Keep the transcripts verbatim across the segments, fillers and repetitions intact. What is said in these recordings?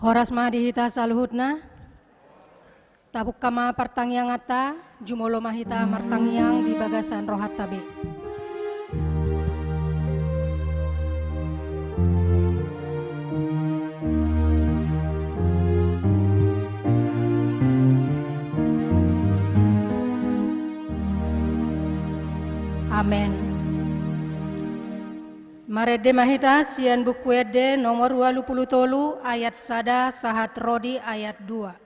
Horas ma di hita saluhutna. Tabungka ma partangianganta, jumolo ma hita martangiang di bagasan rohanta be. Amen. Marende ma hita sian Buku Ende nomor ualu pulu tolu, ayat sada sahat ro di ayat dua.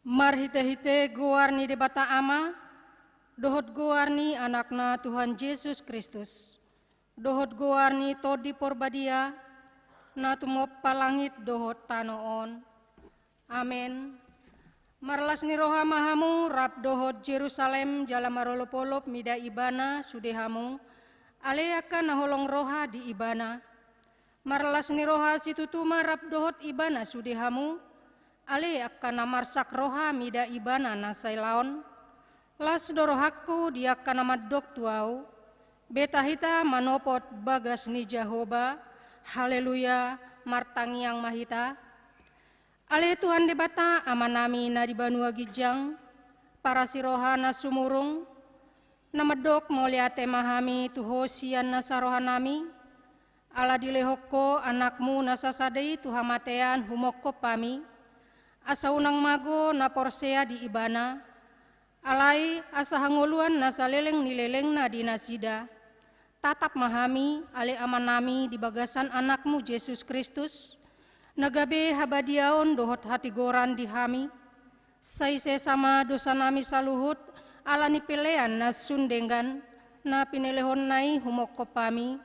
Marhitehite goar ni Debata Ama, dohot goar ni Anakna Tuhan Jesus Kristus, dohot goar ni Tondi Porbadia, na tumompa langit dohot tano on. Amen. Marlas ni roha ma hamu rap dohot Jerusalem jala marolopolop mida Ibana sude hamu, ale angka na holong roha di Ibana. Marlas ni roha situtu ma rap dohot Ibana sude hamu, ale angka na marsak roha mida Ibana na sailaon. Las do rohangku di angka na mandok tu ahu, beta hita manopot bagas ni Jahowa. Haleluya. Martangiang ma hita. Ale Tuhan Debata Amanami na di banua ginjang, parasi roha na sumurung, na mandok mauliate ma hami tu Ho sian nasa rohanami, ala dilehon Ho Anakmu na sasada i tu hamatean humongkop hami, asa unang mago na porsea di Ibana, Alai asa hangoluan na saleleng ni lelengna di nasida, tatap ma hami, ale Amanami, di bagasan Anakmu Jesus Kristus, na gabe habadiaon dohot hatigoran di hami. Sai sesa ma dosanami saluhut ala ni pelean na sun denggan na pinelehonna i humongkop hami.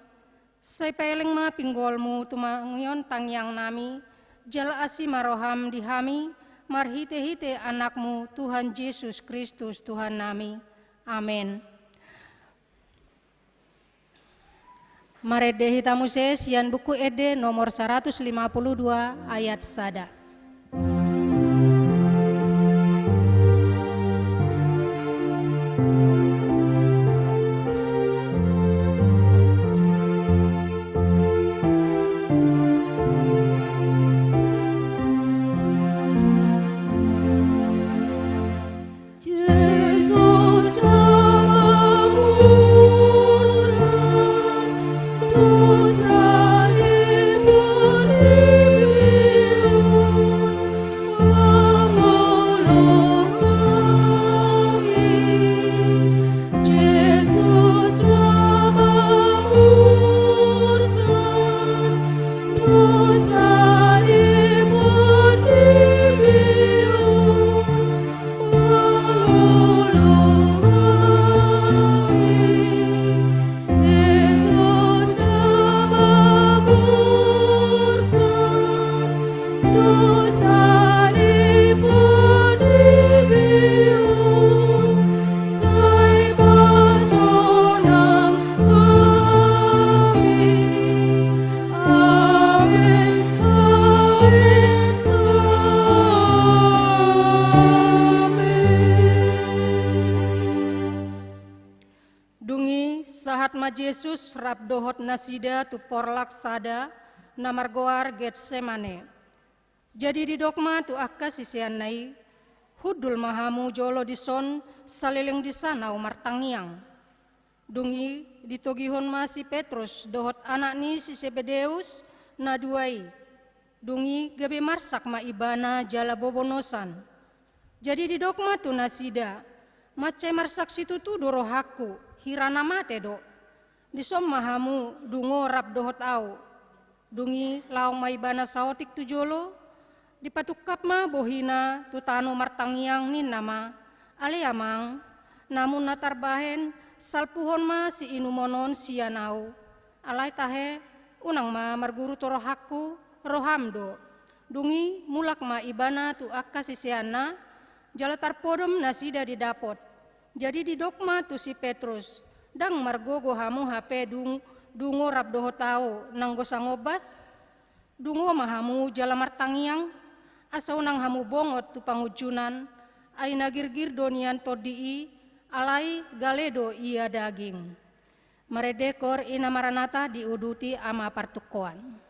Sai paeleng ma pinggolmu tu mangihon tangiangnami, jala asi ma roham di hami, marhitehite Anakmu Tuhan Jesus Kristus Tuhannami. Amen. Marende hita muse sian Buku Ende nomor saratus lima puluh dua ayat sada. Dung i sahat ma Jesus rap dohot nasida tu porlak sada na margoar Getsemane. Jadi didok ma tu angka siseanna i, "Hundul ma hamu jolo dison saleleng disa ahu martangiang." Dung i ditogihon ma si Petrus dohot anak ni si Sebedeus na dua i. Dung i gabe marsak ma ibana jala bobonosan. Jadi didok ma tu nasida, "Mansai marsak situtu do rohangku, hira na mate do. Dison ma hamu dungo rap dohot ahu." Dung i laho ma ibana saotik tu jolo, dipatungkap ma bohina tu tano martangiang ninna ma, "Ale Amang, namun na tarbahen, salpuhon ma siinumon on sian ahu. Alai tahe, unang ma marguru tu rohangku, roham do." Dung i mulak ma ibana tu angka siseanna, jala tarpodom nasida di dapot. Jadi didok ma tu si Petrus, "Ndang margogo hamu hape dung, dungo rap dohot ahu nanggo sangombas? Dungo ma hamu jala martangiang, asa unang hamu bongot tu pangunjunan, ai na girgir do nian tondi i, alai gale do ia daging." Marende hot ina Maranatha, diuduti ama partungkoan.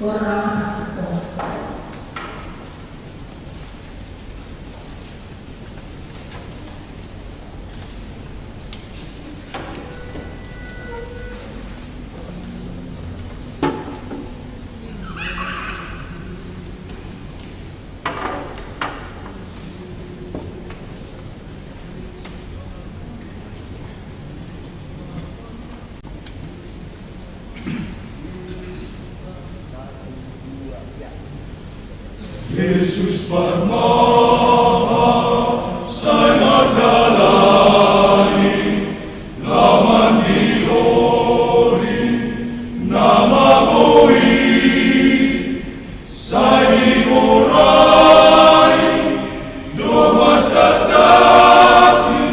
Orang. Jesus parmahan sai mardalani, laman di hori na mago i, sai diborai do mandandati,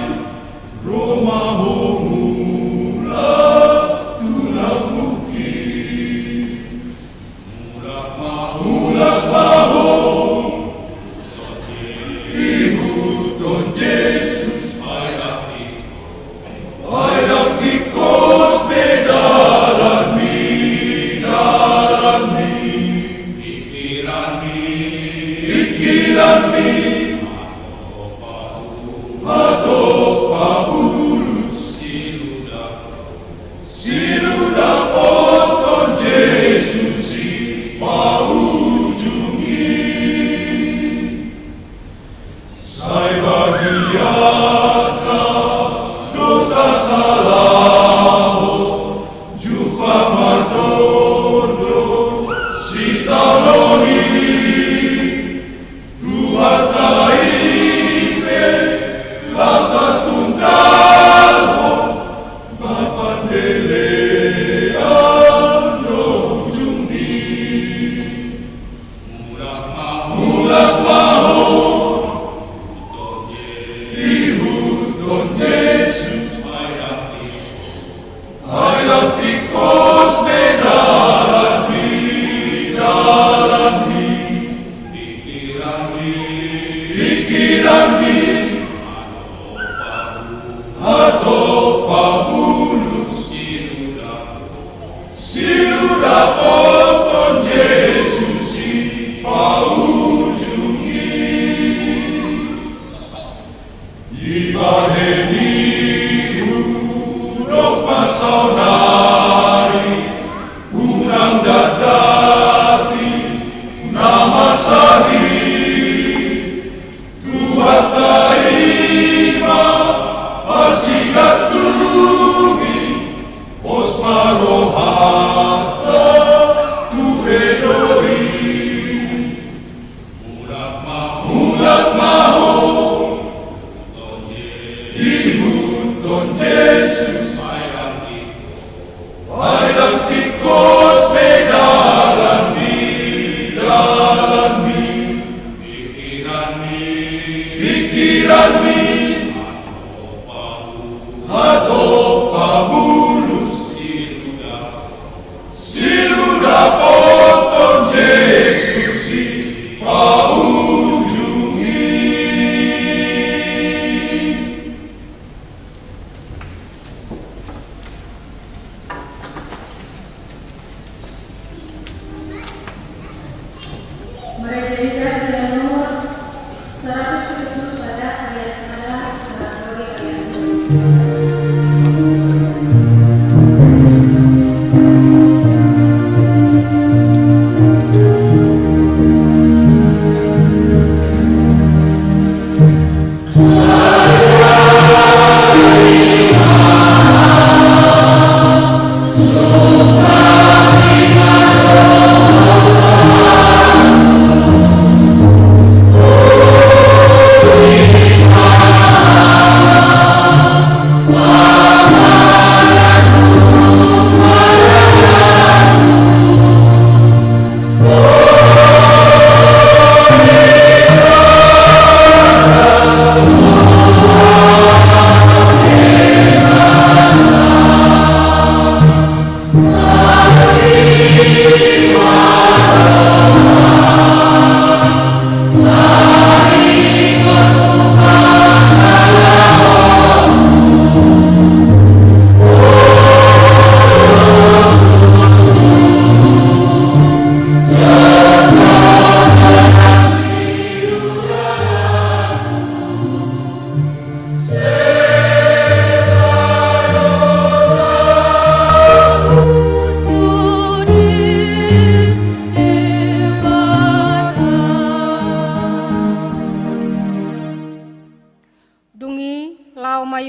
ro ma ho mulak tu lambungki. Mulak ma ho, ihuthon Jesus. Ai ndang tiku, ai ndang tikus be dalanmi, dalanmi. Pikiranmi, pikiranmi. Hatop pabulus, hatop pabulus. Siludapothon Jesus i paujungi. Sai bagian do tasalahon jumpa mardongan sitaonon i. Tuhanta i pe las tatundalhon, marpandelean do ujungni. Mulak ma ho, mulak ma ho, ihuthon Jesus. Ai ndang tikus be dalanmi, dalanmi. Pikiranmi, pikiranmi. Hatop pabulus, hatop pabulus. Siludapothon, siludapothon Jesus i paujungi. Dibahen ihut do pasaonari, unang dandati na masa i. Tuhanta i ma pasigandungi, pos ma rohanta ture do i. Mulak ma ho, mulak ma ho, ihuthon Jesus. Ai ndang tikus be dalanmi, dalanmi. Pikiranmi, pikiranmi. Hatop pabulus, hatop pabulus. Siludapothon Jesus i paujungi. Mari kita nomor seratus tujuh puluh sada, ayat sada, seratus ayat dua.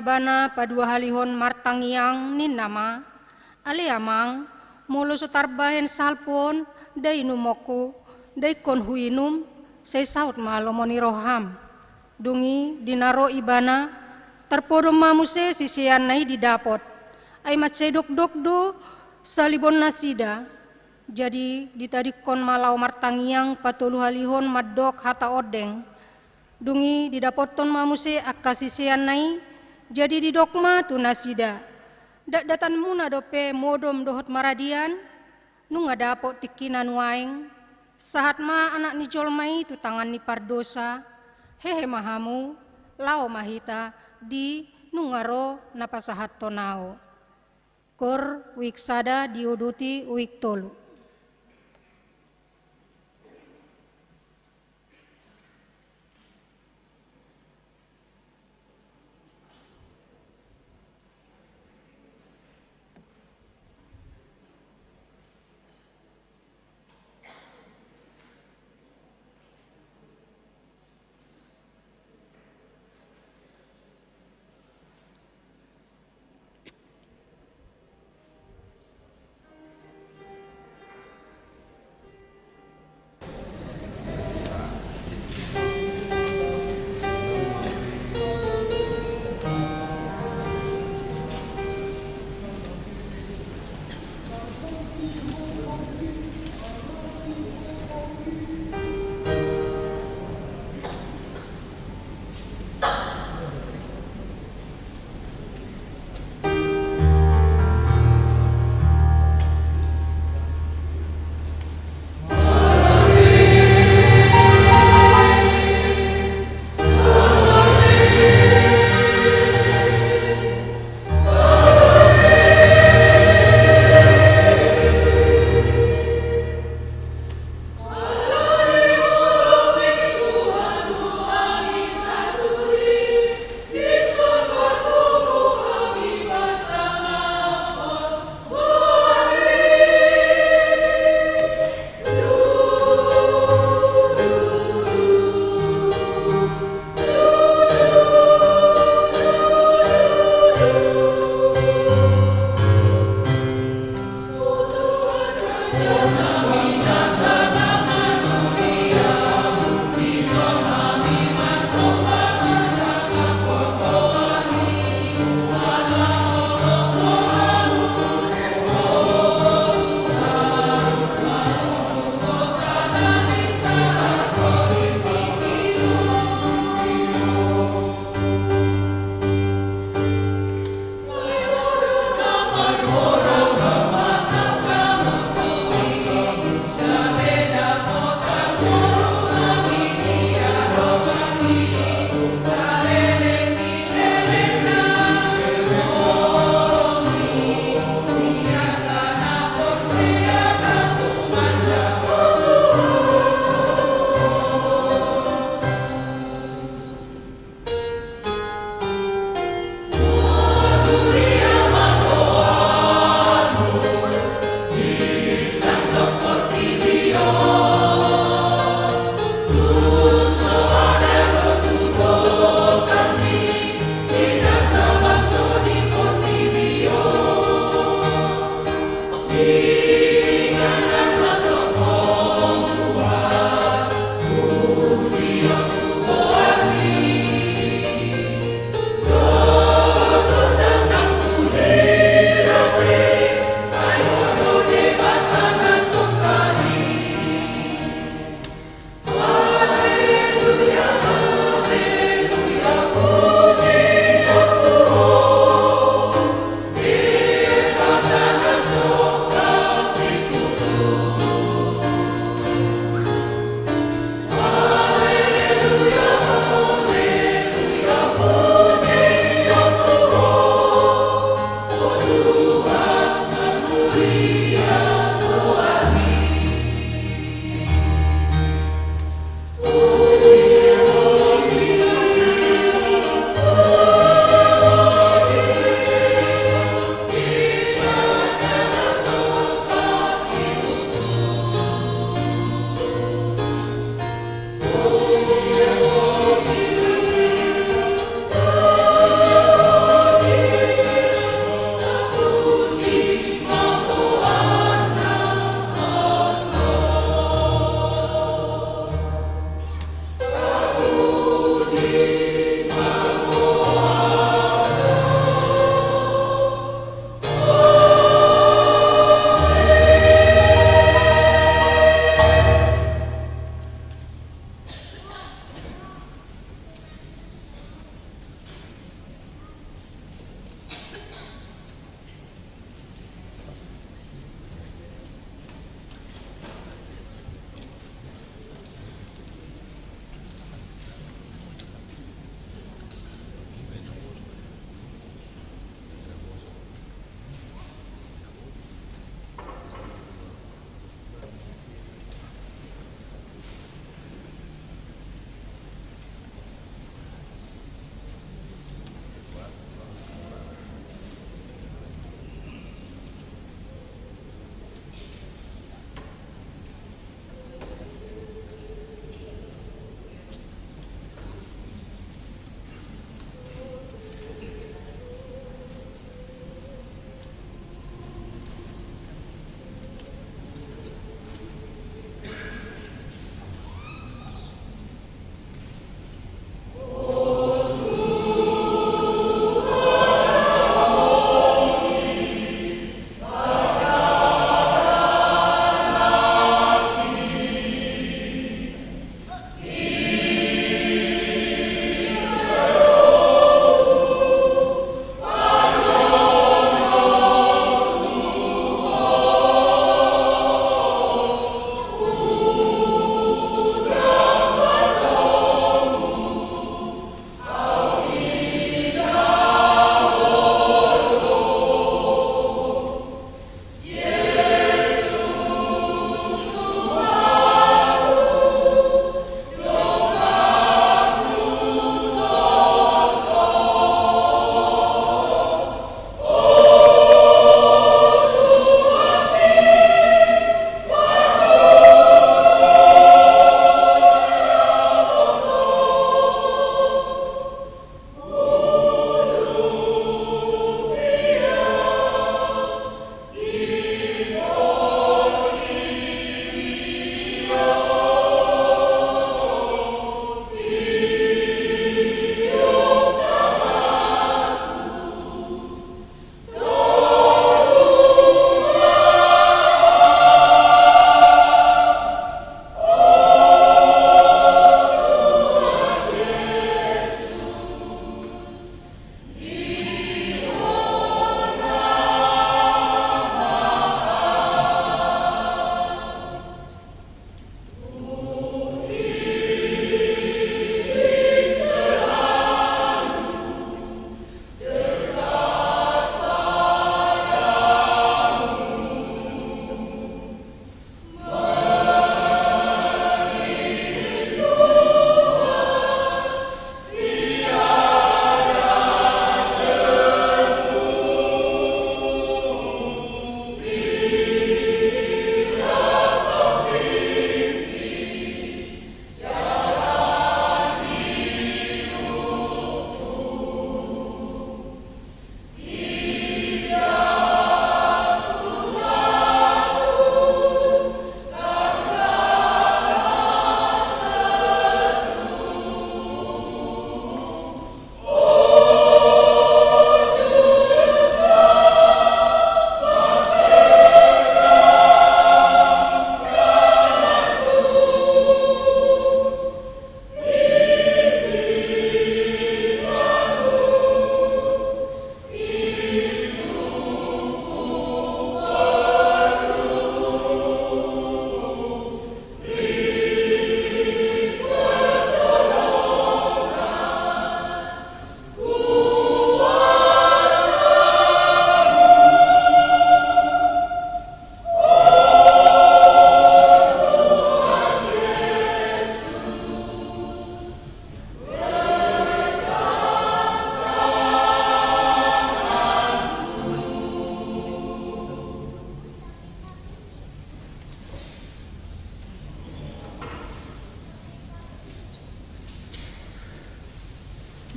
Ibana paduahalihon martangiang ninna ma: Ale Amang, molo so tarbahen salpu on, nda inumonku, nda ingkon huinum, sai saut ma lomo ni roham. Dung i di na ro ibana, tarpodom ma muse siseanna i didapot. Ai mansai dokdok do salibonnasida. Jadi ditadingkon ma laho martangiang patoluhalihon mandok hata ondeng. Dung i didapothon ma muse angka siseanna i, jadi didok ma tu nasida: Dakdatanmuna dope modom dohot maradian? Nunga dapot tingkina nuaeng, sahat ma Anak ni jolma i tu tangan ni pardosa. Hehe ma hamu, laho ma hita, di nunga ro na pasahathon ahu. Korintus sada, diuduti uik tolu.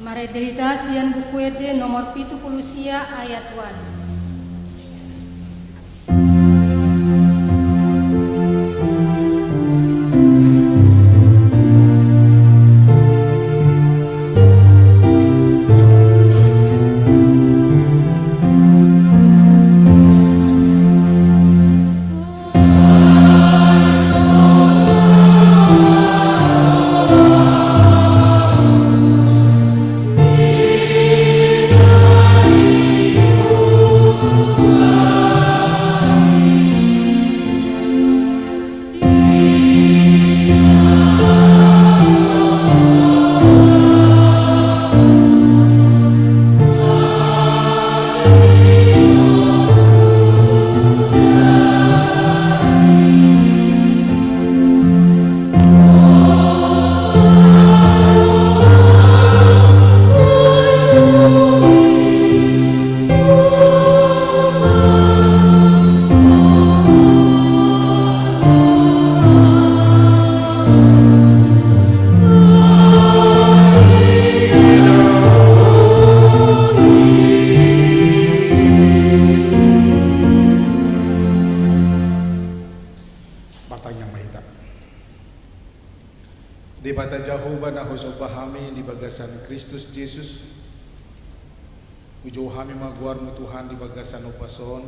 Marende hita sian Buku Ende nomor pitu pulu sia ayat ualu. Martangiang ma hita. Debata Jahowa na husomba hami di bagasan Kristus Jesus, hujou hami ma goarmu Tuhan di bagasan ombas on,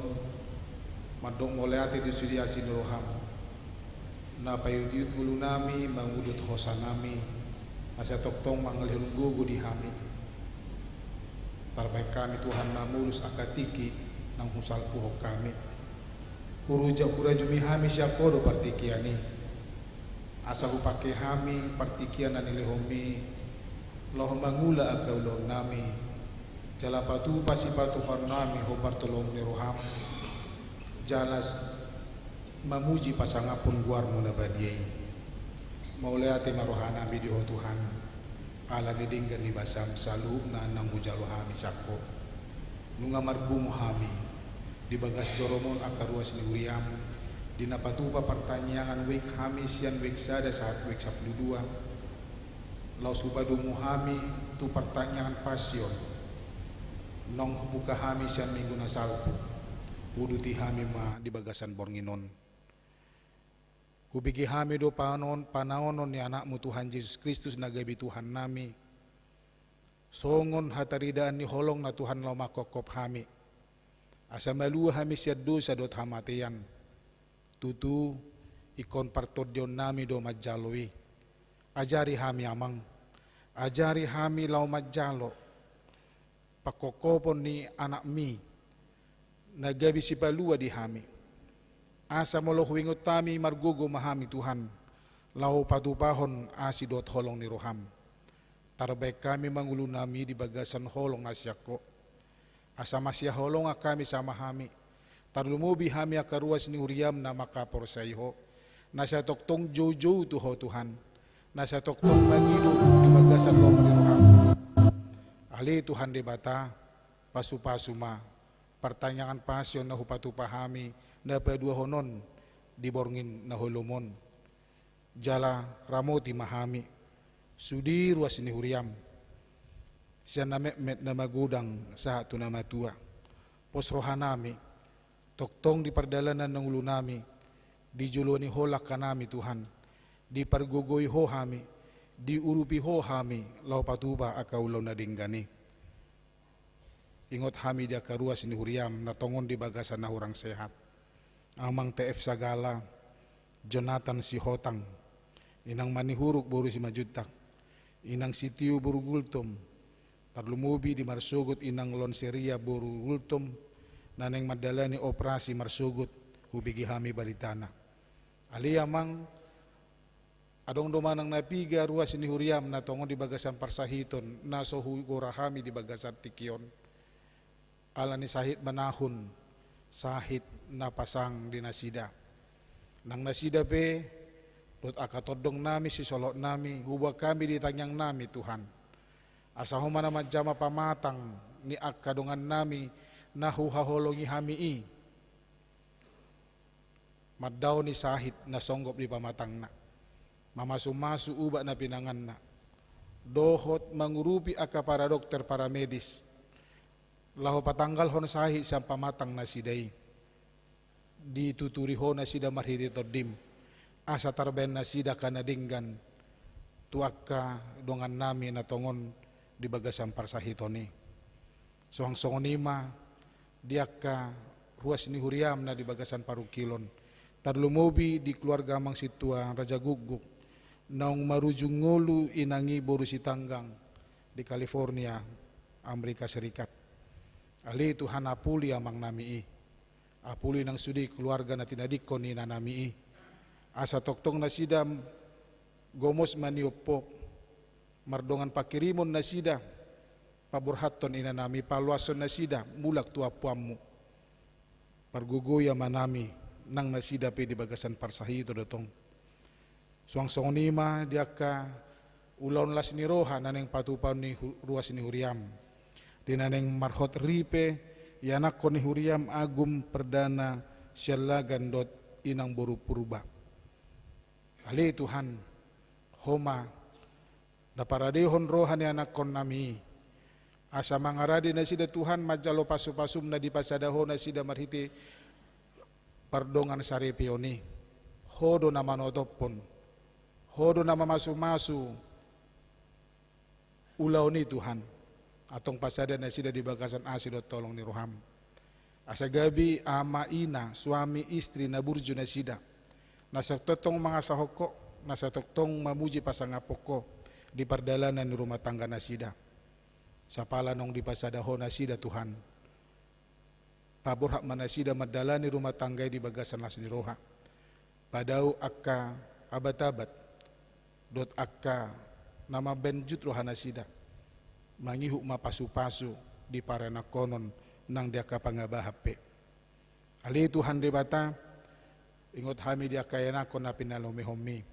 mandok mauliate di sude asi ni roham, na paiutihut ngolunami manguduti hosanami, asa tongtong mangalehon gogo di hami. Tarbaen hami Tuhan na murus angka tingki naung husalpuhon hami. Hurujak hurajumi hami sian Ho do partingkian i. Asa hupangke hami partingkian na nilehonmi laho mangula angka ulaonnami, jala patupa sipatupaonnami hombar tu lomo ni roham, jala s-, mamuji pasangaphon goarmu na badia i. Mauliate ma rohanami di Ho Tuhan, ala ni denggan ni basam saluhutna naung hujalo hami sian Ho. Nunga marpungu hami di bagas joroMon angka ruas ni huriaM, di na patupa partangiangan wijk hami sian wijk sada sahat wijk sampulu dua, laos hupadomu hami tu partangiangan Pasion, naung hubuka hami sian minggu na salpu, uduti hami ma di bagasan borngin on. Hubege hami do panaon-, panaonon ni AnakMu Tuhan Jesus Kristus na gabe Tuhannami, songon hataridaan ni holongna Tuhan laho manghophop hami, asa malua hami sian dosa dohot hamatean. Tutu, ingkon partondionnami do manjalo i. Ajari hami Amang, ajari hami laho manjalo panghophopon ni AnakMi, na gabe sipalua di hami. Asa molo huingot hami margogo ma hami Tuhan, laho patupahon asi dohot holong ni rohaM. Tarbaen hami ma ngolunami di bagasan holong na sian Ho. Asa masihaholongan hami sama hami, tarlumobi hami angka ruas ni huriaM na mangkaporseai Ho, na sai tongtong joujou tu Ho Tuhan, na sai tongtong mangido di bagasan lomo ni rohaM. Ale Tuhan Debata, pasupasu ma partangiangan Pasion na hupatupa hami na paduahon on di borngin na holom on. Jala ramoti ma hami, sude ruas ni huriaM, sian na metmet na magodang sahat tu na matua. Pos rohanami, tongtong di pardalanan ni ngolunami, dijoloani Ho langkanami Tuhan, dipargogoi Ho hami, diurupi Ho hami laho patupa angka ulaon na denggan i. Ingot hami di angka ruas ni huriaM na tongon di bagasan na hurang sehat. Amang T F Sagala, Jonathan Sihotang, Inang Manihuruk boru Simanjuntak, Inang Sitio boru Gultom, tarlumobi di marsogot Inang Lonseria boru Gultom, na naeng mandalani operasi marsogot, hubege hami baritana. Ale Amang, adong do manang na piga ruas ni huriaM na tongon di bagasan parsahiton na so hugora hami di bagasan tingki on. Ala ni sahit manahun, sahit na pasang di nasida. Nang nasida pe, dohot angka tondongnami, sisolhotnami, huboan hami di tangiangnami Tuhan. Asa Ho ma na manjama pamatang ni angka dongannami na huhaholongi hami i. Mandao ni sahit na songgop di pamatangna, mamasumasu ubat na pinanganna, dohot mangurupi angka para dokter, para medis, laho patanggalhon sahit sian pamatang nasida i. Dituturi Ho nasida marhite Tondim, asa tarbaen nasida angka na denggan tu angka dongannami na tongon di bagasan parsahiton i. Suang songon i ma di angka ruas ni huriaM na di bagasan parungkilon, tarlumobi di keluarga Amang Sintua Raja Gukguk, naung marujung ngolu inang i boru Sitanggang di California, Amerika Serikat. Ale Tuhan, apuli amangnami i, apuli nang sude keluarga na tinadingkon ni inanami i, asa tongtong nasida gomos maniop Ho, mardongan pangkirimon nasida, paborhathon inanami, paloashon nasida mulak tu ampuanMu. Pargogoi amanami, nang nasida pe di bagasan parsahiton do tong. Suang songon i ma di angka ulaon las ni roha na naeng patupaon ni hu-, ruas ni huriaM, di na naeng marhot ripe ianakhon ni huriaM Agung Perdana Siallagan dohot inang boru Purba. Ale Tuhan, Ho ma na paradehon roha ni anakhonnami i, asa mangarade nasida Tuhan manjalo pasupasuM na dipasada Ho nasida marhite pardongan saripeon i. Ho do na manotophon, Ho do na mamasumasu ulaon i Tuhan. Antong pasada nasida di bagasan asi dohot holong ni rohaM, asa gabe ama ina, suami istri na burju nasida, na sai tongtong mangasahon Ho, na sai tongtong mamuji pasangaphon Ho di pardalanan ni rumah tangga nasida. Sapala naung dipasada Ho nasida Tuhan, paborhat ma nasida mandalani rumah tangga i di bagasan las ni roha. Padao angka abat-abat dohot angka na mambaen jut roha nasida, mangihut ma pasupasu di paranakhonon nang di angka pangabahan pe. Ale Tuhan Debata, ingot hami di angka ianakhon na pinalomeonMi.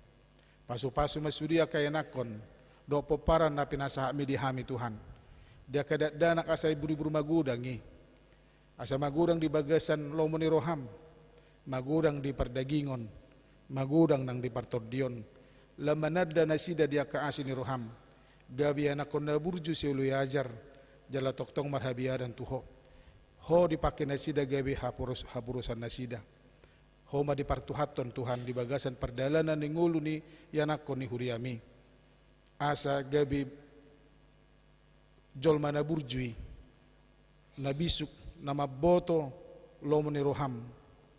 Pasupasu ma sude angka ianakhon dohot pomparan na pinasahatMi di hami Tuhan, di angka dakdanak asa iburibur magodang i, asa magodang di bagasan lomo ni rohaM, magodang di pardagingon, magodang nang di partondion, lam mananda nasida di angka asi ni rohaM, gabe ianakhon na burju sioloiajar, jala tongtong marhabiaran tu Ho. Ho dipangke nasida gabe hapuros-, hapurosan nasida. Ho ma dipartuhathon Tuhan di bagasan pardalanan ni ngolu ni ianakhon ni huriaMi, asa gabe jolma na burju i, na bisuk, na mamboto lomo ni rohaM,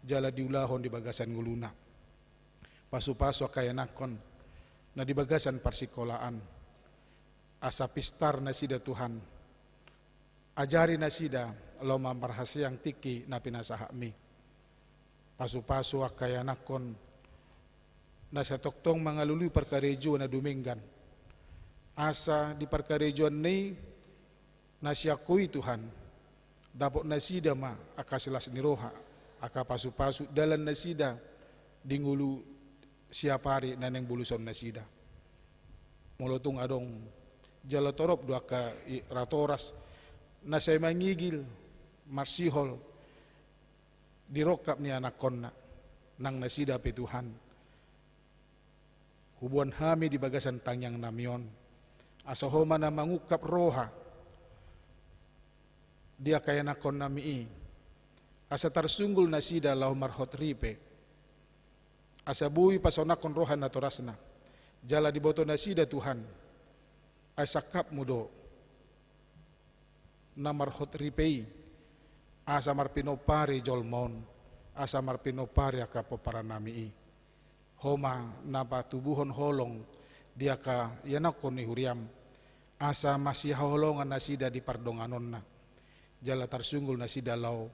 jala diulahon di bagasan ngoluna. Pasupasu angka ianakhon na di bagasan parsikolaan, asa pistar nasida Tuhan, ajari nasida laho mamparhaseang tingki na pinasahatMi. Pasupasu angka ianakhon na sai tongtong mangalului parkarejoan na dumenggan, asa di parkarejoanna i na sian Ho i Tuhan, dapot nasida ma angka silas ni roha, angka pasupasu dalan nasida di ngolu siapari na naeng boluson nasida. Molo tung adong jala torop do angka i-, ratoras na sai mangigil marsihol di rongkap ni anakhonna, nang nasida pe Tuhan, huboan hami di bagasan tangiangnami on, asa Ho ma na mangungkap roha di angka ianakhonnami i, asa tarsunggul nasida laho marhot ripe, asa boi pasonanghon roha natorasna, jala diboto nasida Tuhan, ai sangkapMu do na marhot ripe i, asa marpinompari jolma on, asa marpinompari angka pomparannami i. Ho ma na patubuhon holong di angka ianakhon ni huriaM, asa masihaholongan nasida di pardonganonna, jala tarsunggul nasida laho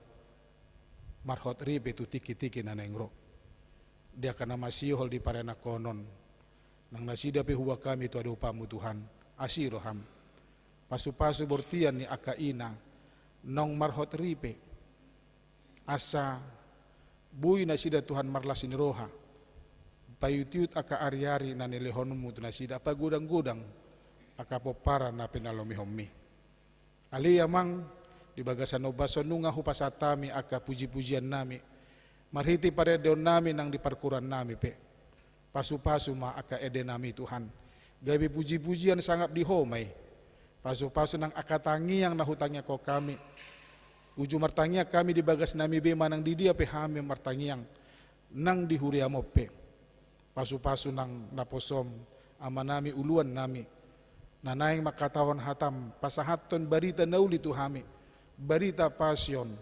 marhot ripe tu tingki-tingki na naeng ro. Di angka na masihol di paranakhonon, nang nasida pe huboan hami tu adopanMu Tuhan, asi rohaM. Pasupasu bortian ni angka ina naung marhot ripe, asa boi nasida Tuhan marlas ni roha, paiut-iut angka ari-ari na nilehonMu tu nasida, pagodang-godang angka pomparan na pinalomeonMi. Ale Amang, di bagasan ombas on nunga hupasahat hami angka puji-pujiannami, marhite parendeonnami nang di parkuruannami pe. Pasupasu ma angka endenami Tuhan, Gabe puji-pujian sangap di Ho ma i. Pasu-pasu nang angka tangiang na hutangianghon hami. Uju martangiang hami di bagasnami be manang di dia pe hami martangiang nang di huriam on pe. Pasu-pasu nang naposom, Amanami, uluannami, na naeng mangkatahon hatam, pasahathon barita na uli tu hami, barita pasion.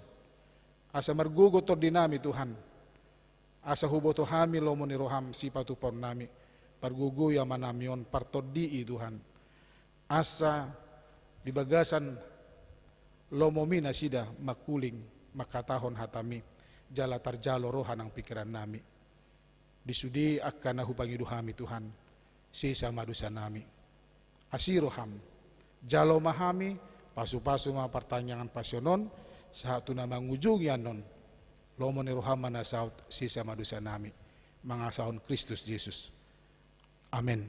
Asa margogo tondinami, Tuhan. Asa huboto hami lomo ni roham sipatupaonnami. Pargogoi amanami on, partondii, Tuhan. Asa di bagasan lomomi nasida mangkuling mangkatahon hatami, jala tarjalo roha nang pingkirannami. Di sude angka na hupangido hami, Tuhan, sesa ma dosanami. Asi roham, jalo ma hami, pasu-pasu ma partangiangan pasion on, sahat tu na mangujungi annon, lomo ni roham ma na saut, sesa ma dosanami, mangasahon Kristus Jesus. Amen.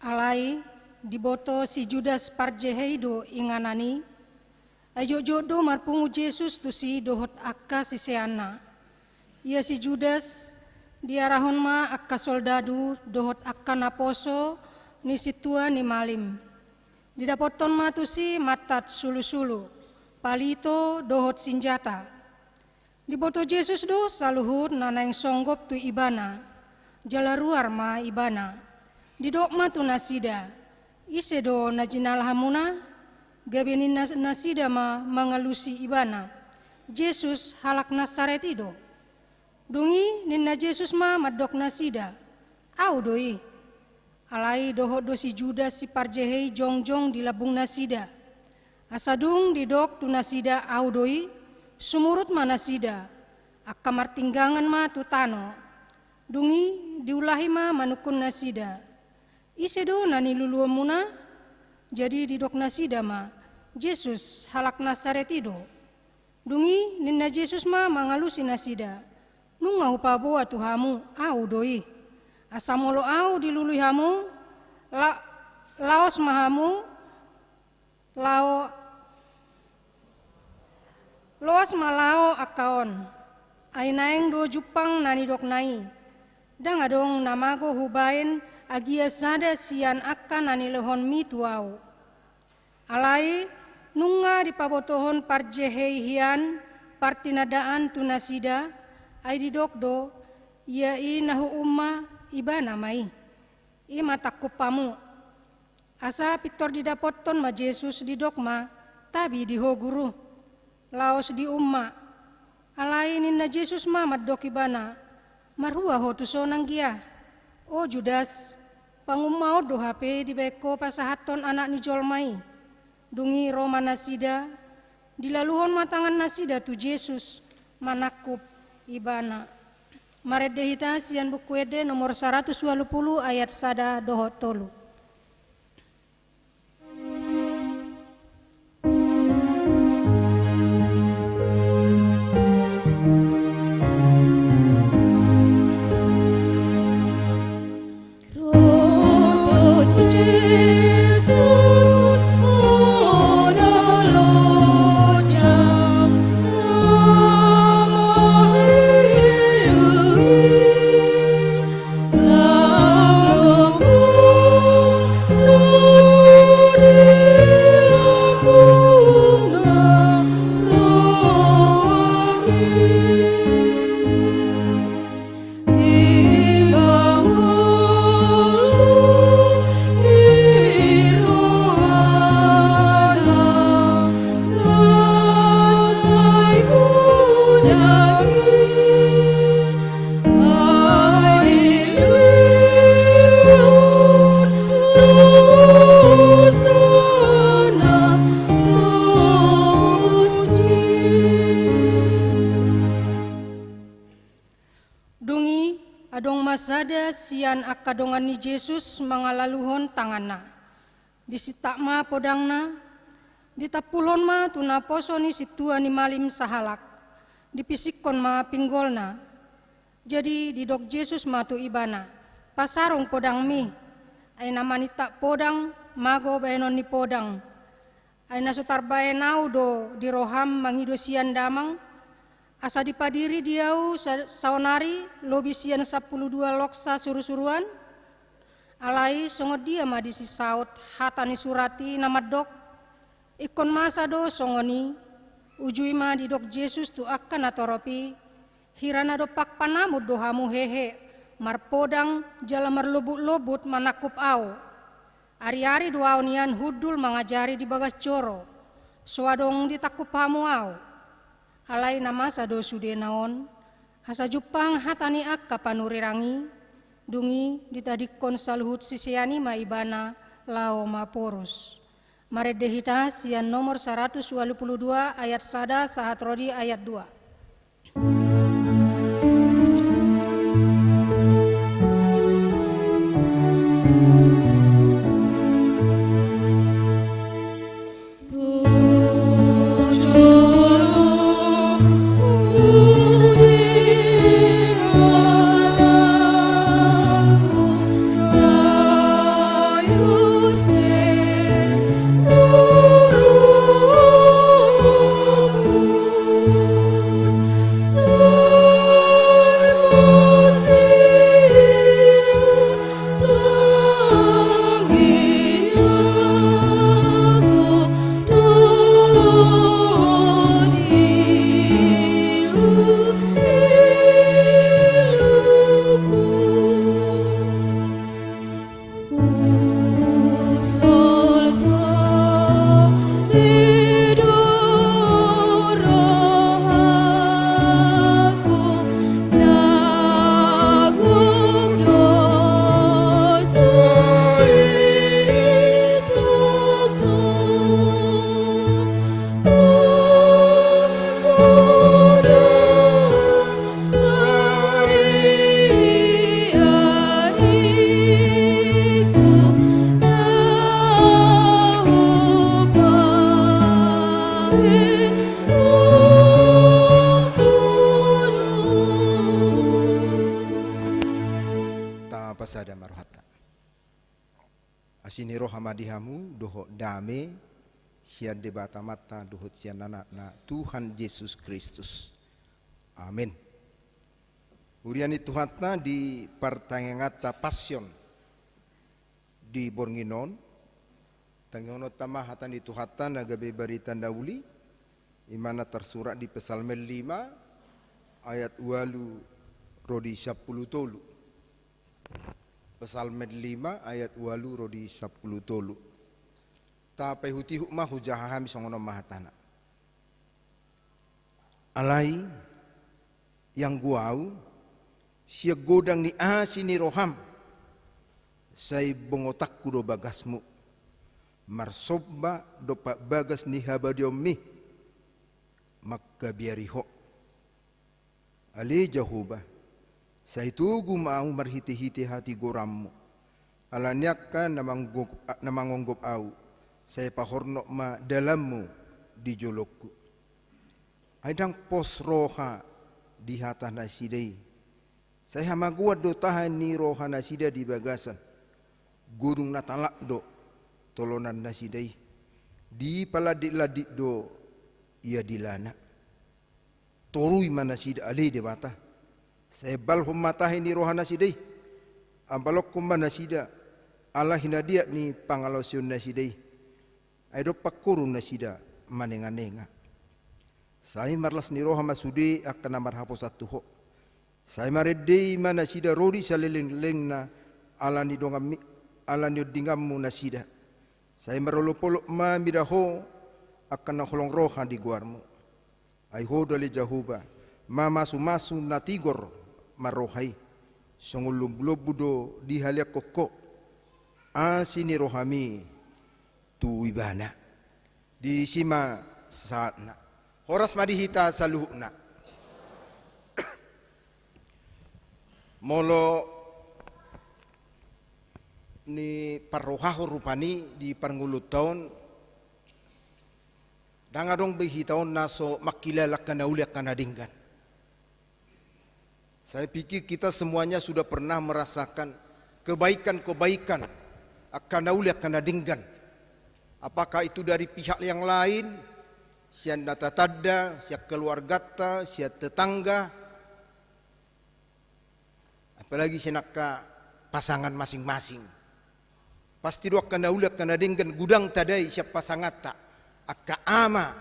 Alai diboto si Judas Parjehei do inganan i, ai jotjot do marpungu Jesus tusi dohot angka siseanna. Ia si Judas diarahon ma angka soldadu dohot angka naposo ni sintua ni malim. Didapothon ma tusi mantat sulusulu, palito dohot sinjata. Diboto Jesus do saluhut na naeng songgop tu ibana, jala ruar ma ibana. Didok ma tu nasida, ise do na jinalahanmuna? Gabe ninna nasida ma mangalusi ibana, Jesus halak Nasaret i do. Dung i ninna Jesus ma mandok nasida, au do i. Alai dohot do si Judas si Parjehei jongjong di lambung nasida. Asa dung didok tu nasida au do i, sumurut ma nasida, angka martinggangan ma tu tano. Dung i diulahi ma manungkun nasida, ise do na niluluanmuna? Jadi didok nasida ma, Jesus halak Nasaret i do. Dung i ninna Jesus ma mangalusi nasida, nunga hupaboa tu hamu, au do i. Asa molo au dilului hamu, la, laos ma hamu, lao, loas ma lao angka on. Ai naeng do jumpang na nidokna i. Ndang adong na mago hubaen agia sada sian angka na nilehonmi tu au. Alai nunga dipabotohon Parjehei hian partinandaan tu nasida, ai didok do, ia i na huumma, ibana ma i. I ma tangkup hamu. Asa pintor didapothon ma Jesus didok ma, tabi di ho Guru. Laos diumma. Alai ninna Jesus ma mandok ibana, marhua ho tuson anggia? O Judas, pangumma on do hape dibaen ho pasahathon Anak ni jolma i. Dung i ro ma nasida, dilaluhon ma tangan nasida tu Jesus, manangkup ibana. Marende hita sian Buku Ende nomor saratus ualu pulu ayat sada dohot tolu. Dung i, adong ma sada sian angka dongan ni Jesus mangalaluhon tanganna. Disintak ma podangna, ditampulhon ma tu naposo ni sintua ni malim sahalak, dipisinghon ma pinggolna. Jadi didok Jesus ma tu ibana, Pasarung podangmi, ai na manitap podang mago baenon ni podang. Ai na so tarbaen ahu do di roham mangido sian damang, asa dipadiri di ahu sa-, saonari lobi sian sampulu dua loksa surusuruan? Alai songon dia ma disi saut hata ni surat i na mandok: Ingkon masa do songon i, ujui ma didok Jesus tu angka natorop i: Hira na dompak panamur do hamu hehe, marpodang jala marlobut-lobut manangkup ahu. Ari-ari do ahu nian hundul mangajari di bagas joro, so adong ditangkup hamu ahu. Alai na masa do sudena on, asa jumpang hata ni angka panurirang i, dung i ditadingkon saluhut sisean i ma ibana laho maporus. Marende hita sian nomor saratus ualu pulu dua ayat sada sahat ro di ayat dua. Tapasada ma rohanta. Asi ni roha ma di hamu dohot dame sian Debata Amanta dohot sian Anakna Tuhan Jesus Kristus. Amin. Huria ni Tuhanta, di partangianganta Passion di borngin on, tangihononta ma hata ni Tuhanta na gabe barita na uli, i ma na tarsurat di Psalmen lima ayat ualu ro di sampulu tolu. Psalmen lima ayat ualu ro di sampulu tolu. Tapaihutihut ma hujaha hami, songon on ma hatana. Alai ianggo ahu, sian godang ni asi ni roham, sai bongotanku do bagasmu, marsomba dompak bagas ni habadiaonmi mangkabiari Ho. Ale Jahowa, sai togu ma ahu marhitehite hatigoranmu. Ala ni angka na manggop-, na mangonggop ahu, sai pahornop ma dalanmu di jolongku. Ai ndang pos roha di hata nasida i. Sai hamagoan do tahe ni roha nasida di bagasan. Godung na talap do tolonan nasida i. Dipalanditlandit do ia dilana. Torui ma nasida ale Debata. Sai balhon ma tahe ni roha nasida i. Ambalonghon ma nasida ala hinadiat ni pangalaosion nasida i. Ai dompak horu nasida manenganenga. Sai marlas ni roha ma sude angka na marhaposan tu Ho. Sai marende ma nasida ro di salelenglelengna ala ni donganmi, ala ni ondinganmu nasida. Sai marolopolop ma mida Ho angka na holong roha di goarmu. Ai Ho do ale Jahowa, mamasumasu na tigor ma roha i, songon lombulombu do dihaleanghon Ho asi ni rohami tu ibana. Disi ma sahatna. Horas ma di hita saluhutna. Molo niparrohahon rupani di parngoluonta on, ndang adong be hita on na so mangkilala angka na uli angka na denggan. Saya pikir kita semuanya sudah pernah merasakan kebaikan-kebaikan angka na uli, angka na denggan. Apakah itu dari pihak yang lain, sian na tatanda, sian keluargata, sian tetangga, apalagi sian angka pasangan masing-masing. Pasti do angka na uli, angka na denggan godang tadai sian pasanganta. Angka ama,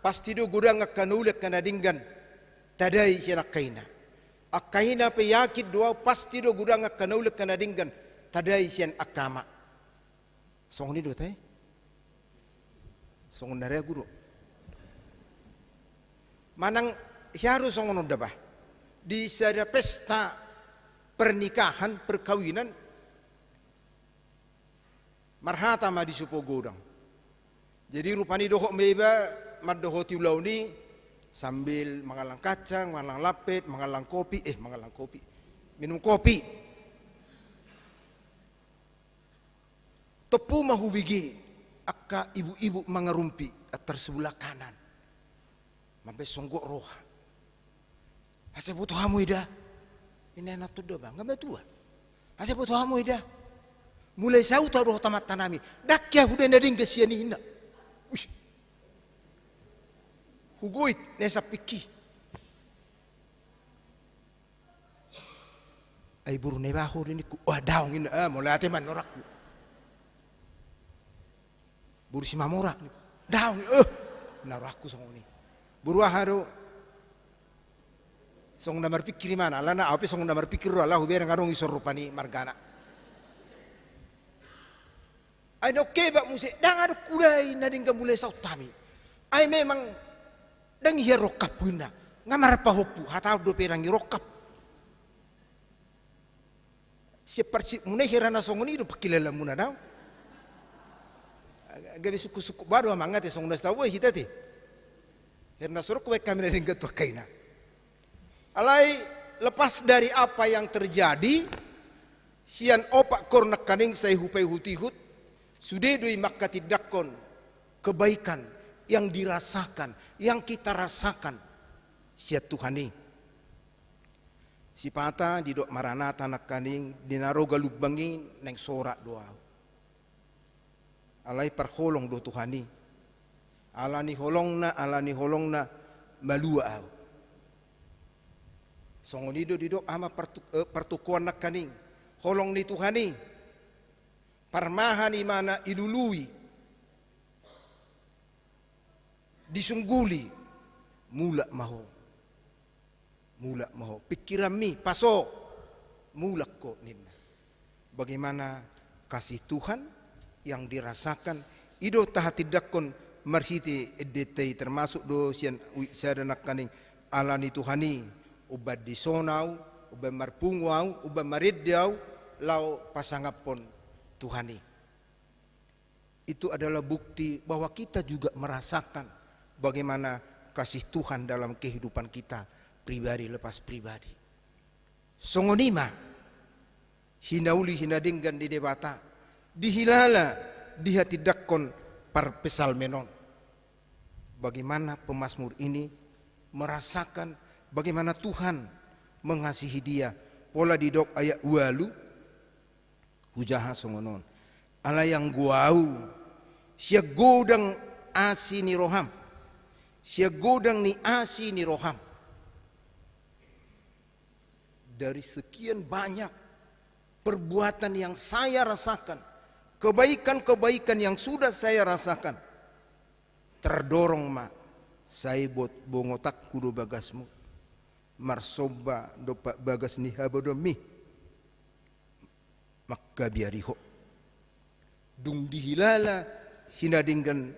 pasti do godang angka na uli, angka na denggan tadai sian angka ina. Angka ina pe yakin do au, pasti do godang angka na uli, angka na denggan tadai sian angka ama. Songon i do tahe? Songon na ragu do. Manang hea do songon on da bah. Di sada pesta pernikahan, perkawinan, marhata ma di sopo godang. Jadi rupani dohot ma iba mandohoti ulaon i sambil mangallang kacang, mangallang lampet, mangallang kopi, eh, mangallang kopi, minum kopi. Tompu ma hubege angka ibu-ibu mangarumpi antar sebelah kanan. Mambaen songgop roha. Asa boto hamu eda. Ina na tudo bang, nggak matua. Asa boto hamu eda. Mulai saut au dohot amanta nami. Ndang hea huda na denggan sian i, ninna. Uih. Hugoit na sampingki. Ai boru Naibaho do ningku. Wah, daong, ninna. Ah, mauliate ma, ninna rohangku. Boru Simamora ningku. Daong, eh, ninna rohangku songon i. Boru aha do? Songon na marpingkir ibana, alana au pe songon na marpingkir do, ala hubereng adong i, songon rupani margana. Ai na hukebak muse, ndang adong huda i na denggan mulai saut hami. Ai memang ndang i hea rongkaphu, ninna. Nga marpahompu, hata dope ndang i rongkap. Sian parsipmuna i hera na songon i do pangkilalaanmuna, daong. Gabe sungkun-sungkun bah do amang ate, songon na so tabo hita te. Hera na so ro hubaen hami na denggan tu angka ina. Alai lepas dari apa yang terjadi, sian opat koor nangkaning sai hupaihut-ihut, sude do i mangkatindangkon kebaikan yang dirasakan, yang kita rasakan sian Tuhan i. Sipata didok Maranatha nangkaning, di na ro galumbang i naeng sorat do au. Alai parholong do Tuhan i. Ala ni holongna, ala ni holongna malua au. Songon i do didok ama partu-, eh, partukoan nangkaning. Holong ni Tuhan i. Parmahan i ma na ilului. Disungguli. Mulak ma ho. Mulak ma ho. Pingkiranmi, paso. Mulak ho, ninna. Bagaimana kasih Tuhan yang dirasakan, i do tahatindangkon marhite endenta i, termasuk do sian uik sada nangkaning, ala ni Tuhan i, umbaen dison au, umbaen marpungu au, umbaen marende au, laho pasangaphon Tuhan i. Itu adalah bukti bahwa kita juga merasakan bagaimana kasih Tuhan dalam kehidupan kita pribadi lepas pribadi. Songon i ma, hinauli hinadenggan ni Debata, dihilala, dihatindangkon parpsalmen on. Bagaimana pemazmur ini merasakan bagaimana Tuhan mengasihi dia. Pola didok ayat ualu, hujaha songon on. Alai anggo au, sian godang asi ni roham. Sian godang ni asi ni roham. Dari sekian banyak perbuatan yang saya rasakan, kebaikan-kebaikan yang sudah saya rasakan, terdorong ma, sai bot-, bongotanku do bagasmu. Marsomba dompak bagas ni habadoanmi. Mangkabiari ho. Dung dihilala hinadenggan,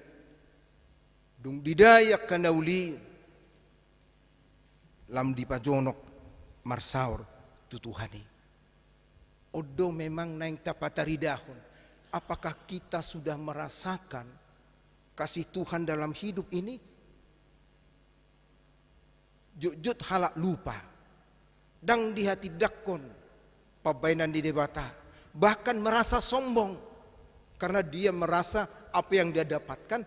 dung didai angka na uli, lam dipajonok marsaor tu Tuhan i. On do memang naeng tapataridahon, apakah kita sudah merasakan kasih Tuhan dalam hidup ini? Jotjot halak lupa. Ndang dihatindangkon pambahenan ni Debata. Bahkan merasa sombong. Karena dia merasa apa yang dia dapatkan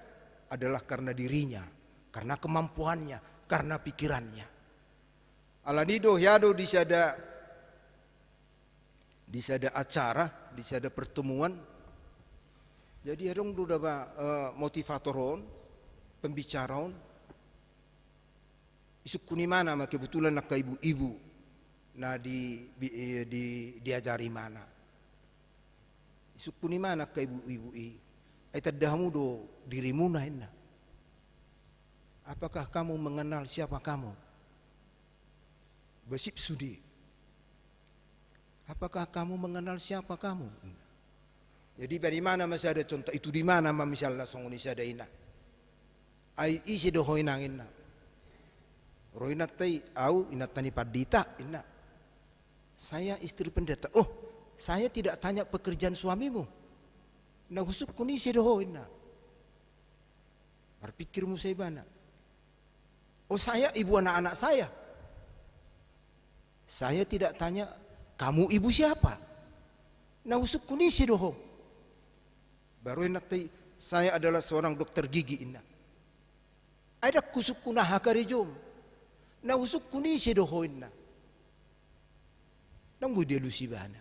adalah karena dirinya, karena kemampuannya, karena pikirannya. Alani do, hea do di sada di sada acara, di sada pertemuan. Jadi adong do daba, eh, motivator on, pembicara on. Isungkun ibana ma kebetulan angka ibu-ibu na di, bi-, eh, di, diajari ibana. Isungkun ibana angka ibu-ibu i. Ai tanda hamu do dirimuna, inna. Apakah kamu mengenal siapa kamu? Basip sude. Apakah kamu mengenal siapa kamu? Jadi, bagaimana ma sada contoh, itu di mana ma misalna songon i sada ina. Ai ise do ho inang, inna. Ro inanta i, au inanta ni pandita, inna. Saya istri pendeta. Oh, saya tidak tanya pekerjaan suamimu. Na husungkun ise do ho, inna. Marpikir muse ibana. Oh, saya ibu anak-anak saya. Saya tidak tanya, kamu ibu siapa? Na husungkun ise do ho? Baru inanta i, saya adalah seorang dokter gigi, inna. Ai ndang husungkun aha karejom. Na husungkun ise do ho, inna. Ndang boi dialusi ibana.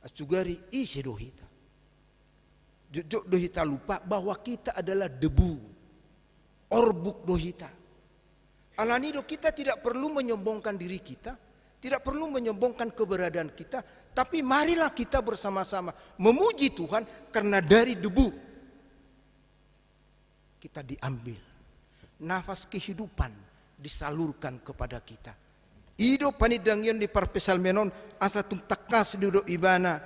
Asugari ise do hita. Jotjot do hita lupa bahwa kita adalah debu. Orbuk do hita. Alani do kita tidak perlu menyombongkan diri kita, tidak perlu menyombongkan keberadaan kita, tapi marilah kita bersama-sama memuji Tuhan karena dari debu kita diambil. Nafas kehidupan disalurkan kepada kita. I do panindangion ni parpsalmen on, asa tung tangkas didok ibana,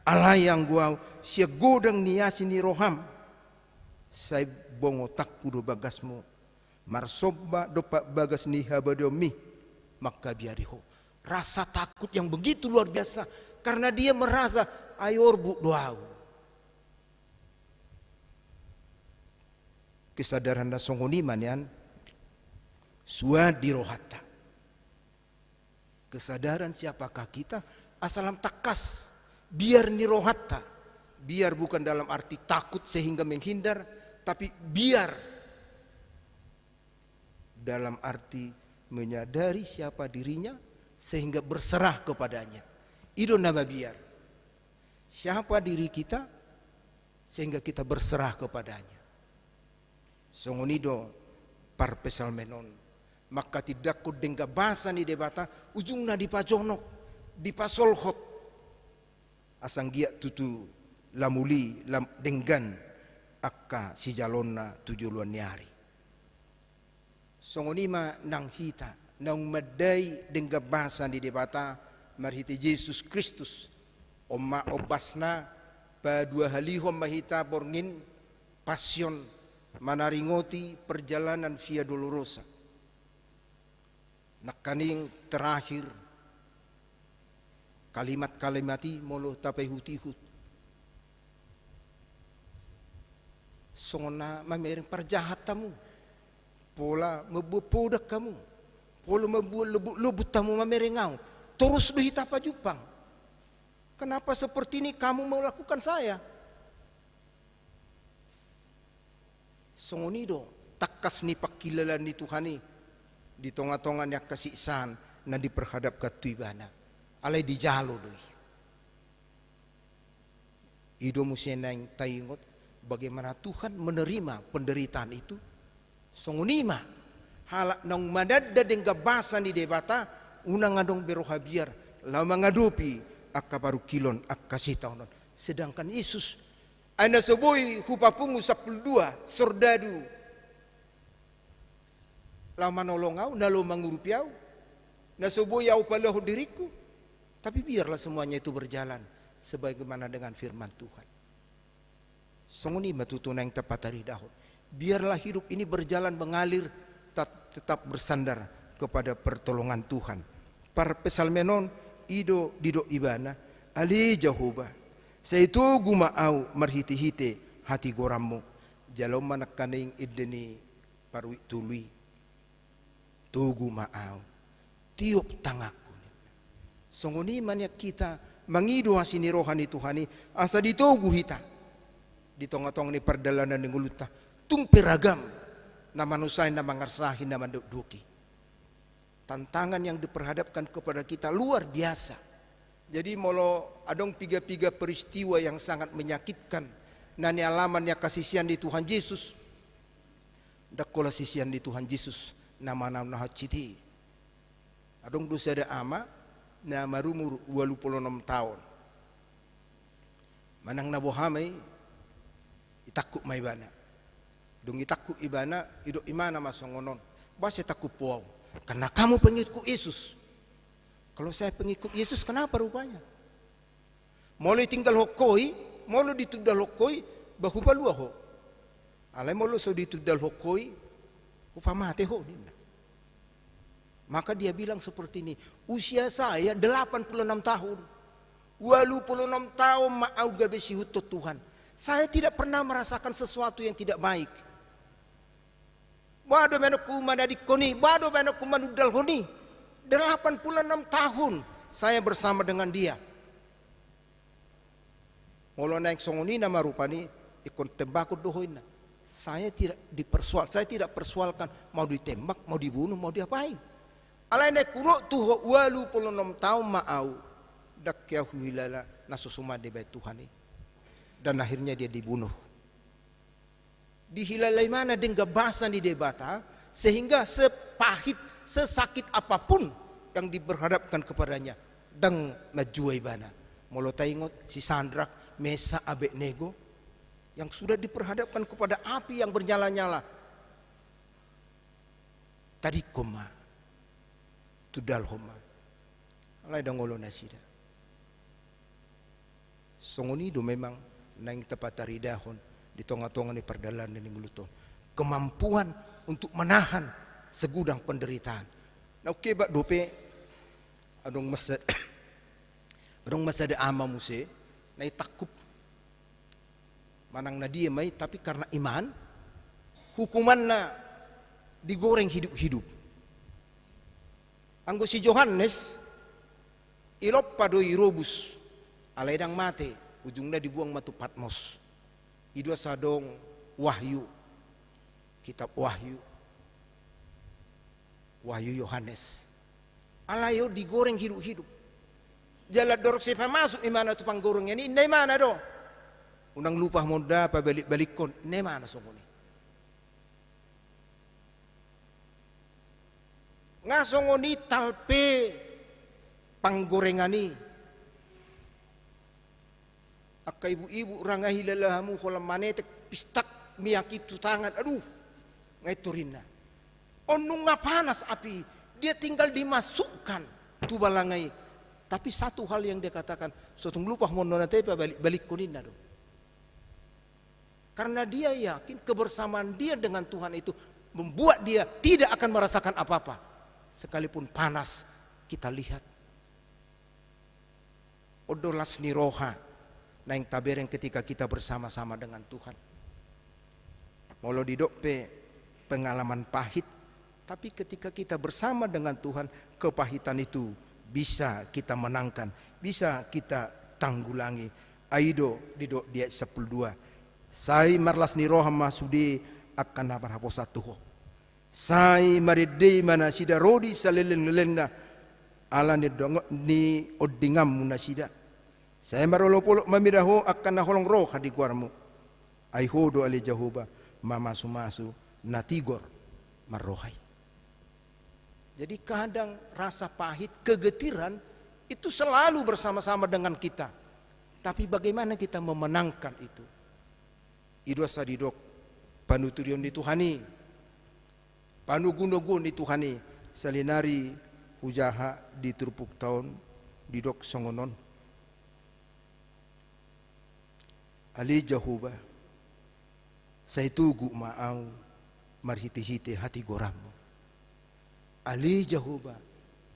alai anggo au, sian godang ni asi ni roham, sai bongotanku do bagasmu. Marsomba dompak bagas ni habadiaonmi, mangkabiari ho. Rasa takut yang begitu luar biasa, karena dia merasa, ai orbuk do au. Kesadaran na songon i ma nian suan di rohanta. Kesadaran siapakah kita, asa lam tangkas biar ni rohanta. Biar bukan dalam arti takut sehingga menghindar, tapi biar dalam arti menyadari siapa dirinya sehingga berserah kepadanya. I do na mabiar. Siapa diri kita sehingga kita berserah kepadanya. Songon i do parpsalmen on. Mangkatindangkon denggan basa ni Debata, ujungna dipajonok, dipasolhot. Asa anggiat tutu lam uli, lam denggan angka sijaloonna tu joloan ni ari. Songon i ma nang hita, naung mandai denggan basa ni Debata marhite Jesus Kristus. On ma ombasna, paduahalihon ma hita borngin Passion, manaringoti perjalanan Via Dolorosa. Nangkaning terakhir, kalimat-kalimat i molo tapaihut-ihut. Songon na mamereng parjahat hamu, pola mambuat poda hamu, pola mambuat lobut-lobut hamu mamereng au. Torus do hita pajumpang. Kenapa seperti ini kamu melakukan saya? Songon i do tangkas ni pangkilalaan ni Tuhan i di tonga-tonga ni angka siksaan na diperhadapkan tu ibana. Alai dijalo do i. I do muse naeng taingot bagaimana Tuhan menerima penderitaan itu. Songon i ma, halak naung mananda denggan basa ni Debata, unang adong be roha biar laho mangadopi angka parungkilon, angka sitaonon. Sedangkan Yesus, ai na so boi hupapungu sampulu dua sordadu laho manolong au, na laho mangurupi au, na so boi au paluahon diringku, tapi biarlah semuanya itu berjalan sebagaimana dengan firman Tuhan. Songon i ma tutu naeng tapataridahon. Biarlah hidup ini berjalan mengalir, tat-, tetap bersandar kepada pertolongan Tuhan. Parpsalmen on, i do didok ibana, ale Jahowa, sai togu ma au marhite-hite hatigoranmu. Jalo ma nangkaning ende ni paruik tolu i. Togu ma au, tiop tanganku. Songon i ma nian hita mangido asi ni roha ni Tuhan i, asa ditogu hita di tonga-tonga ni pardalanan ni ngolunta. Tung pe ragam na manusai, na mangarsahi, na mandokdoki. Tantangan yang diperhadapkan kepada kita luar biasa. Jadi, molo adong piga-piga peristiwa yang sangat menyakitkan na nialami ni angka sisean ni Tuhan Jesus, ndang holan sisean ni Tuhan Jesus na manahot siti. Adong do sada ama na marumur ualu pulu onom taon. Manang na boha ma i, itangkup ma ibana. Dung itangkup ibana, idok imana ma songon on: "Boasa itangkup ho au?" "Karena kamu pengikut Yesus." "Kalau saya pengikut Yesus, kenapa rupanya?" "Molo ditinggalhon ho i, molo ditundalhon ho i, ba hupalua ho. Alai molo so ditundalhon ho i, hupamate ho," ninna. Maka dia bilang seperti ini: "Usia saya delapan puluh enam tahun. Ualu pulu onom taon ma au gabe siihuthon Tuhan. Saya tidak pernah merasakan sesuatu yang tidak baik. Boha do baenonku manadingkon i, boha do baenonku manundalhon i. Delapan puluh enam tahun saya bersama dengan dia." Molo naeng songon i nama rupani, ingkon tembakon do ho, ninna. Saya tidak dipersoal, saya tidak persoalkan mau ditembak, mau dibunuh, mau diapain. Alai naeng hudok tu ho, ualu pulu onom taon ma au, ndang hea huhilala na so suman dibaen Tuhan i. Dan akhirnya dia dibunuh. Dihilala imana denggan basa ni Debata, sehingga sepahit, sesakit apapun yang diperhadapkan kepadanya, ndang manjua ibana. Molo taingot si Sadrak, Mesak, Abednego, yang sudah diperhadapkan kepada api yang bernyala-nyala, tadingkon ma, tundalhon ma. Alai ndang olo nasida. Songon i do memang naeng tapataridahon di tonga-tonga ni pardalanan ni ngolunta on. Kemampuan untuk menahan segudang penderitaan. Na ungkebak dope, adong ma sa-, adong ma sada ama muse, na itangkup. Manang na dia ma i, tapi karena iman, hukumanna digoreng hidup-hidup. Anggo si Johannes, ilompa do i, irobus, alai ndang mate, ujungna dibuang ma tu Patmos. I do asa adong Wahyu, kitab Wahyu, Wahyu Yohanes. Alai on digoreng hidup-hidup. Jala dorong sai pamasuk imana tu panggorengan i, ninna imana do: "Unang lupa hamu on da pabalik-balikkon," ninna imana songon i. Nga songon i talpe panggorengan i. Angka ibu-ibu, ra nga hilala hamu holan manetek pistak miak i tu tangan, aduh, nga i torinna. On nunga panas api, dia tinggal dimasukkan tu balanga i. Tapi satu hal yang dia katakan, "So tung lupa hamu on da, pabalik-balikkon," ninna do. Karena dia yakin kebersamaan dia dengan Tuhan itu membuat dia tidak akan merasakan apa-apa. Sekalipun panas, kita lihat. On do las ni roha naeng tabereng ketika kita bersama-sama dengan Tuhan. Molo didok pe pengalaman pahit, tapi ketika kita bersama dengan Tuhan, kepahitan itu bisa kita menangkan, bisa kita tanggulangi. Ai do didok di ayat sampulu dua: "Sai marlas ni roha ma sude angka na marhaposan tu Ho. Sai marende ma nasida ro di saleleng-lelengna ala ni ondinganMu nasida. Sai marolop-olop ma mida Ho angka na holong roha di goarMu. Ai Ho do ale Jahowa, mamasu-masu na tigor marroha i." Jadi kadang rasa pahit, kegetiran itu selalu bersama-sama dengan kita. Tapi bagaimana kita memenangkan itu? I do asa didok panuturion ni Tuhan i, panogunoguon ni Tuhan i, salinari hujaha di turpukta on, didok songon on: Ale Jahowa, sai togu ma au marhite-hite hatigoranMu. Ale Jahowa,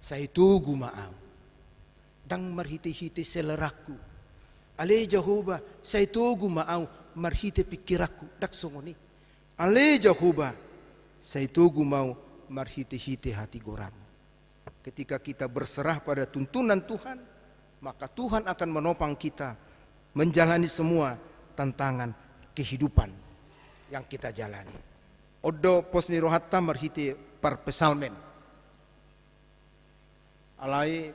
sai togu ma au, ndang marhite-hite selerangku. Ale Jahowa, sai togu ma au marhite pingkiranku, ndang songon i. Ale Jahowa, sai togu ma au marhite-hite hatigoranMu. Ketika kita berserah pada tuntunan Tuhan, maka Tuhan akan menopang kita menjalani semua tantangan kehidupan yang kita jalani. On do pos ni rohanta marhite parpsalmen. Alai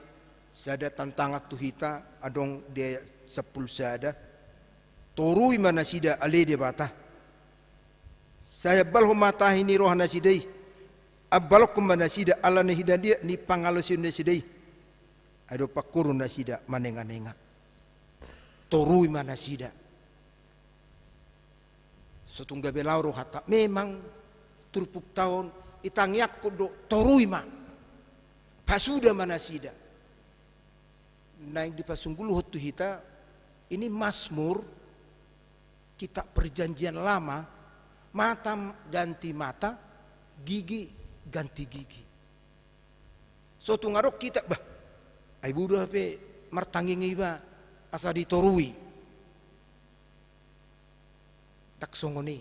sada tantangan tu hita adong di ayat sampulu sada. Torui ma nasida ale Debata. Sai ambalhon ma tahi ni roha nasida i. Ambalhon ma nasida ala ni hinadia ni pangalaosion nasida i. Ai do pangkorhon nasida manenganenga. Torui ma nasida. So tung gabe laho rohanta, memang turpukta on itangiangkon do torui ma. Pasuda ma nasida. Naeng dipasunggulhon tu hita, ini Mazmur, kitab Perjanjian Lama, mata ganti mata, gigi ganti gigi. So tung adong hita, bah, ai bodo hape martangiang iba asa ditorui. Ndang songon i.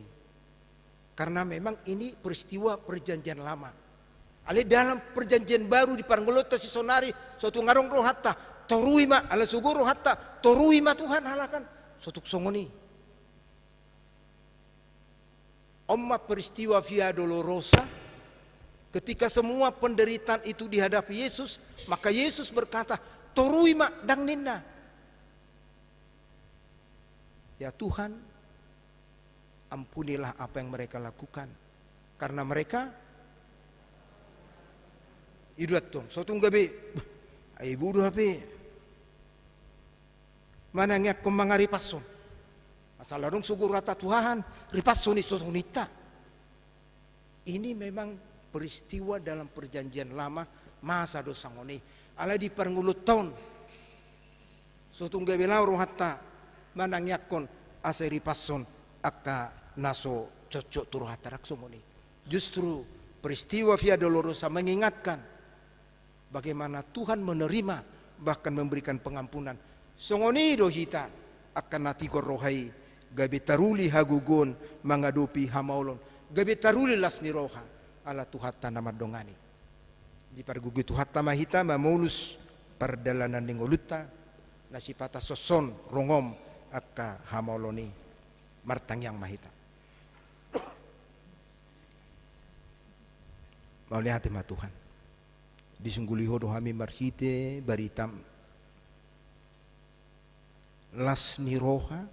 Karena memang ini peristiwa Perjanjian Lama. Alai dalam Perjanjian Baru di parngoluonta sisaonari, so tung adong rohanta, torui ma, ala sogo rohanta, torui ma Tuhan halak an. So tung songon i. On ma peristiwa Via Dolorosa, ketika semua penderitaan itu dihadapi Yesus, maka Yesus berkata, torui ma, ndang ninna, "Ya Tuhan, ampunilah apa yang mereka lakukan. Karena mereka," i do antong, so tung gabe, bah, ai bodo hape manangiangkon mangaripashon. Asal adong sogo rohanta tu Tuhan, ripashon i so tung ninta. Ini memang peristiwa dalam Perjanjian Lama, masa do songon i. Alai di parngoluonta on, so tung gabe laho rohanta manangiangkon asa iripashon angka na so cocok tu rohanta, ndang songon i. Justru peristiwa Via Dolorosa mengingatkan bagaimana Tuhan menerima, bahkan memberikan pengampunan. Songon i do hita angka na tigor roha i, gabe taruli hagogoon mangadopi hamaolon, gabe taruli las ni roha ala Tuhanta na mandongani. Dipargogoi Tuhanta ma hita mamolus pardalanan ni ngolunta, na sipata songon on rongom angka hamaolon i. Martangiang ma hita. Mauliate ma Tuhan. Disungguli Ho do hami marhite baritam. Las ni roha,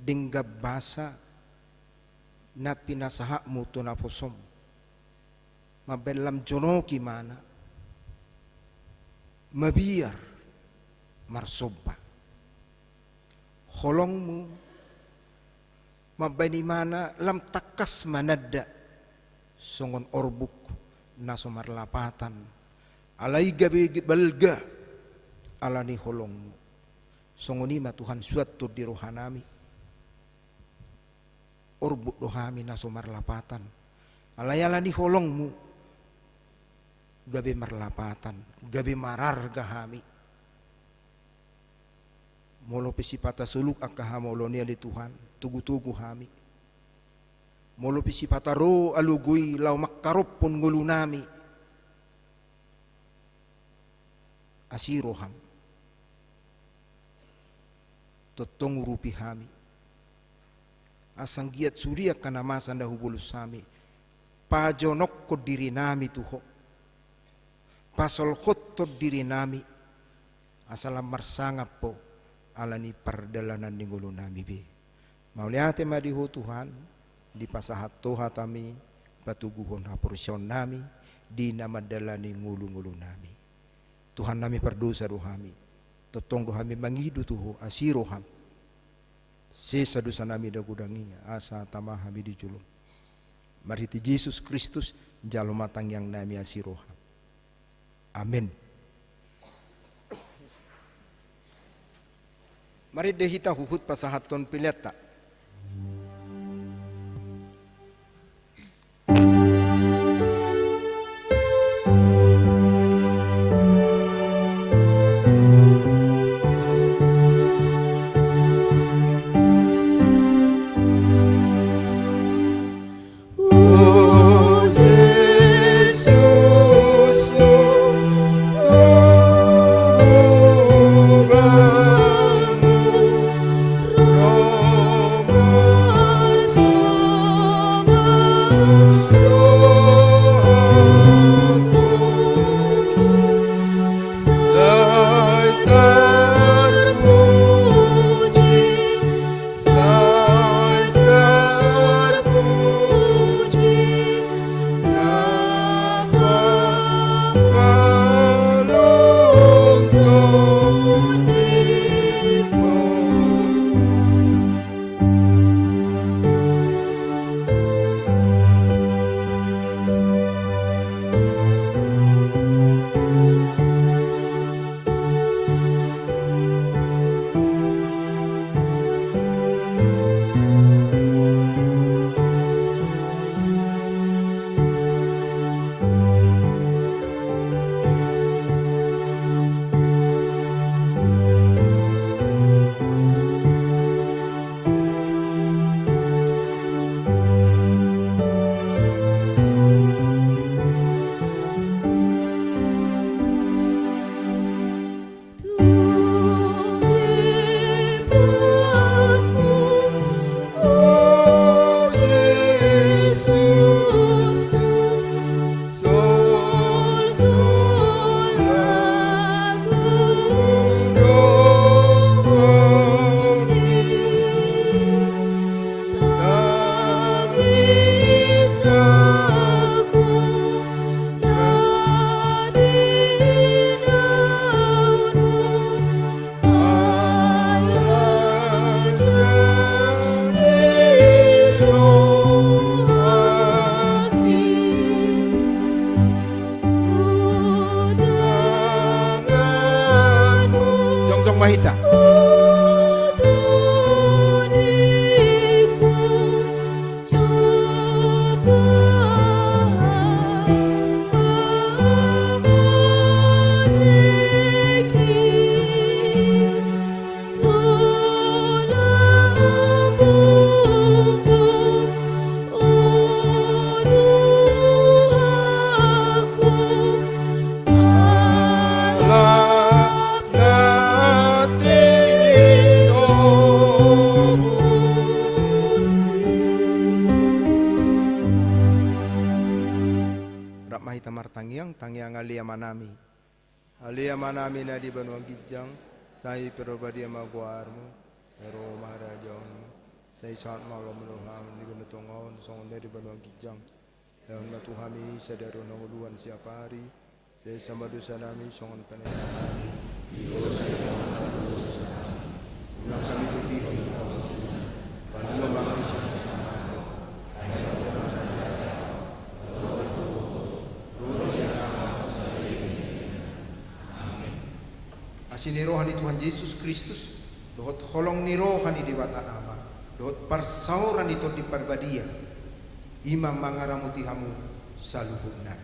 denggan basa, na pinasahatmu tu naposom. Mambahen lam jonok imana, mabiar marsomba. Holongmu, mambahen imana lam tangkas mananda, songon orbuk na so marlapatan, alai gabe balga ala ni holongmu. Songon i ma Tuhan suanhon di rohanami. Orbuk do hami na so marlapatan, alai ala ni holongmu gabe marlapatan, gabe mararga hami. Molo pe sipata soluk angka hamaolon i ale Tuhan, togutogu hami. Molo pe sipata ro alogo i laho mangkarophon ngolunami, asi roham. Tongtong urupi hami. Asa anggiat sude angka na masa na hubolus hami, pajonokhon dirinami tu Ho. Pasolhothon dirinami, asa lam marsangap Ho ala ni pardalanan ni ngolunami be. Mauliate ma di Ho Tuhan, dipasahat Ho hatami, patoguhon haporseaonnami di na mandalani ngolungolunami. Tuhannami, pardosa do hami. Tongtong do hami mangido tu Ho, asi roham. Sesa dosanami na godang i, asa tama hami di jolom. Marhite Jesus Kristus, jalo ma tangiangnami, asi roham. Amen. Marende hita huhut pasahathon peleanta. Mahita. Rap ma hita martangiang, tangiang Ale Amanami. Ale Amanami na di banua ginjang, sai parbadia ma goarmu, sai ro ma harajaonmu, sai saut ma lomo ni roham di banua tonga on songon na di banua ginjang. Lehon ma tu hami sadari on hangoluan siapari, sai esa ma dosanami songon panesanami di dosa ni hami na mandosa tu hami. Unang hami togihon tu hamagoan, palua ma hami sian na jahat. Asi ni roha ni Tuhan Jesus Kristus, dohot holong ni roha ni Debata Ama, dohot parsaoran ni Tondi Parbadia, i ma mangaramoti hamu saluhutna.